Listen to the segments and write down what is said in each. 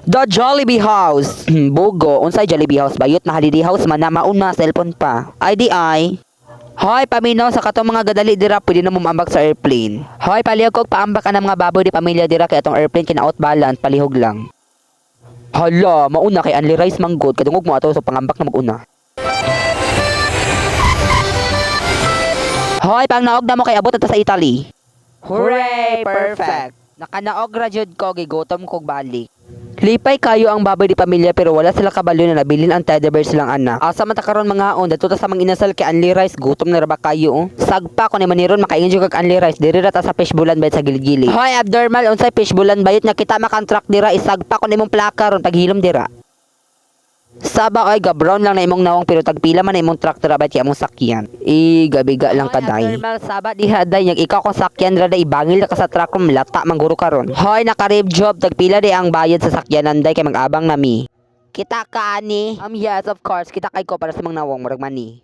The Jollibee House. Bugo, unsay Jollibee House bayot na Holiday House man na mauna cellphone pa. IDI. Hoy, paminaw sa katong mga gadali dira, pwede na mo maambak sa airplane. Hoy, palihog kog paambak ka ng mga baboy di pamilya dira kay atong airplane kina outbalance, palihog lang. Hala, mauna kay only rice manggod kadungog mo ato sa pangambak na mag-una. Hoy, pang naog na mo kay abot na ta sa Italy. Hooray! Perfect! Nakanaog ra jud ko, gigutom kog balik. Lipay kayo ang baboy di pamilya pero wala sila kabalo na nabilin ang teddy bear silang anak. Asa man ta karon mga on, dato ta sa mang inasal kay only rice, gutom na ra ba kayo, oh? Sagpa ko ni maniron makaingon jud kag only rice, diri ra ta sa fishbulan bayot sa gilid-gilid. Hoy, abnormal, unsay fishbulan bayot nga kita makantract dira, isagpa ko nimong plaka ron paghilom dira. Saba oy, ga-brown lang na imong nawong pero tagpila man na imong truck dira bayot kay among sakyan. I gabiga lang kaday. Normal saba diha day nyag ikaw kung sakyan ra day ibangil na ka sa truck room lata mangguro karon. Hoy, naka-rib job tagpila di ang bayad sa sakyanan day kay mag-abang nami. Kita ka ani? Yes, of course, kita kay ko para sa mga nawong murag mani.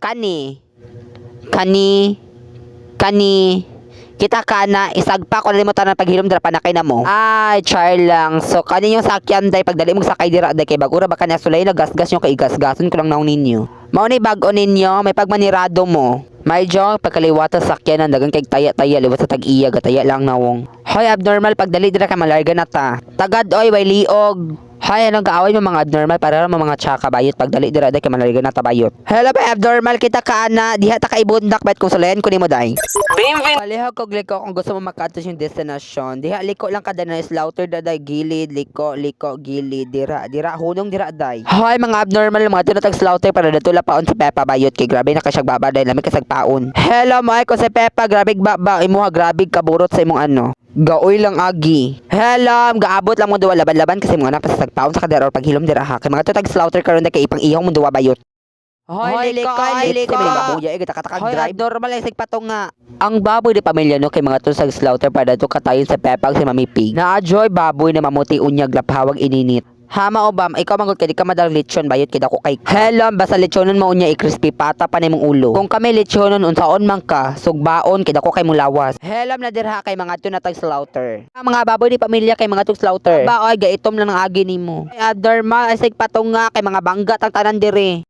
Kani. Kani. Kani. Kita ka na, isagpa ko na nimo tanan paghilom dira panakay na mo. Ay, char lang. So, kani yung sakyan day, pagdali mong sakay dira day, kay bagura baka na sulay na gasgas nyo kay gasgason ko lang naong ninyo. Mao ni bag-o ninyo, may pagmanirado mo. May jong pagkaliwata sa sakyanan, dagan kay taya-taya, liwat sa tag-iya, gataya lang nawong. Hoy, abnormal, pagdali dira kay malarga na ta. Tagad, oy, way liog. Hay, anong kaaway mo mga abnormal para mo mga tsaka bayot pagdali dira day kay malarga na ta bayot. Hello ba abnormal, kita ka ana diha ta kay bundak bayot kung sulayan ko nimo day. Bienvenue. Palihog kog liko kung gusto mo makadto yung destination. Diha liko lang kada na slaughter daday gilid liko liko gilid dira dira hunong dira day. Hoy mga abnormal, mga tinatag slaughter para datula paon si Peppa bayot kay grabe na kasyag baba day lami kasag paon. Hello mo ay ko si Peppa, grabe baba imuha, grabe kaburot sa imong ano. Gaoy lang agi. Hello, gaabot lang mo duwa laban-laban kasi mga anak sa sagpaon sa kadera or paghilom dira ha. Kay mga tutag slaughter karon na kay ipang ihong mo duwa bayot. Hoy, liko, liko. Babuya, eh, katakag drive. Abnormal ay sigpato nga. Ang baboy di pamilya no kay mga tusag slaughter para dato katayon sa Peppa si Mami Pig. Naa-joy baboy na mamuti unyag laphawag ininit. Hama o bam, ikaw manggod kay di ka madalang lechon bayot kay dako kay. Hello, basta lechonon mo unya i-crispy pata pa nimong ulo. Kung kami lechonon unsaon man ka, sugbaon kay dako kay mong lawas. Hello na dirha kay mga tunatag slaughter. Ang mga baboy di pamilya kay mga tug slaughter. Ba oy gaitom lang ang agi nimo. Ay, abnormal ay sigpato nga kay mga bangga tang tanan dire.